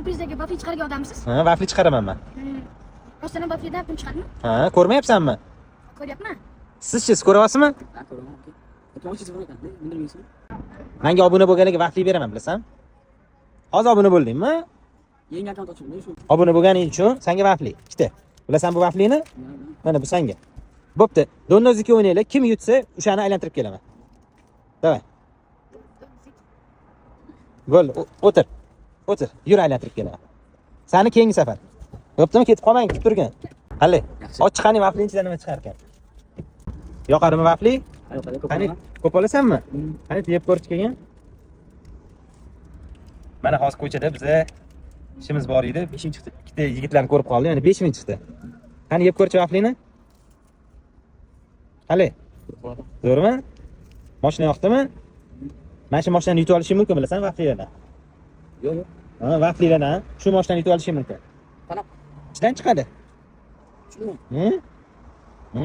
Syurprizdagi vafli chiqargan odamsiz? Ha, vafli chiqaraman man. Rostdan ham vaflidan pul chiqadimi? Ha, ko'rmayapsanmi? Ko'ryapman. Sizchi, siz ko'ryapsizmi? Ha, ko'raman, aka. Aytmoqchisiz bor ekan, bildirmaysizmi? Menga obuna bo'lganiga vafli beraman, bilasan? Hozir obuna bo'ldingmi? Yangi akkaunt ochildi shu. Obuna bo'lganing uchun senga vafli, ikkita. Bilasan bu vaflini? Mana bu senga. Bo'pti. Do'nnoziki o'ynaylik. Kim yutsa, o'shani aylantirib kelaman. Давай. Bo'ldi, o'tir. O'tir. Yur, aylantirib kelaman. Sani keyingi safar. Bo'ptimi? Ketib qolmang, kutib turgin. Qalay? Yaxshi. Och qani, vaflining ichida nima chiqar ekan? Yoqadimi vafli? Yo'q, ko'p. Qani, ko'p olasanmi? Qani, yeb ko'rchi keyin. Mana hozir ko'chada biza ishimiz bor edi. 5000 chiqdi. Ikkita yigitlarni ko'rib qoldim, ya'ni 5000 chiqdi. Qani, yeb ko'rchi vaflini. Qalay? Zo'rmi? Mashina yoqdimi? Mana shu mashinani yutib olishing mumkin, bilasan, vaflilardan. Yo'q, yo'q. Ha, vaflilardan shu mashinani yutib olishing mumkin. Qanaqa? Ichidan chiqadi. Shumi? Hı? Hı?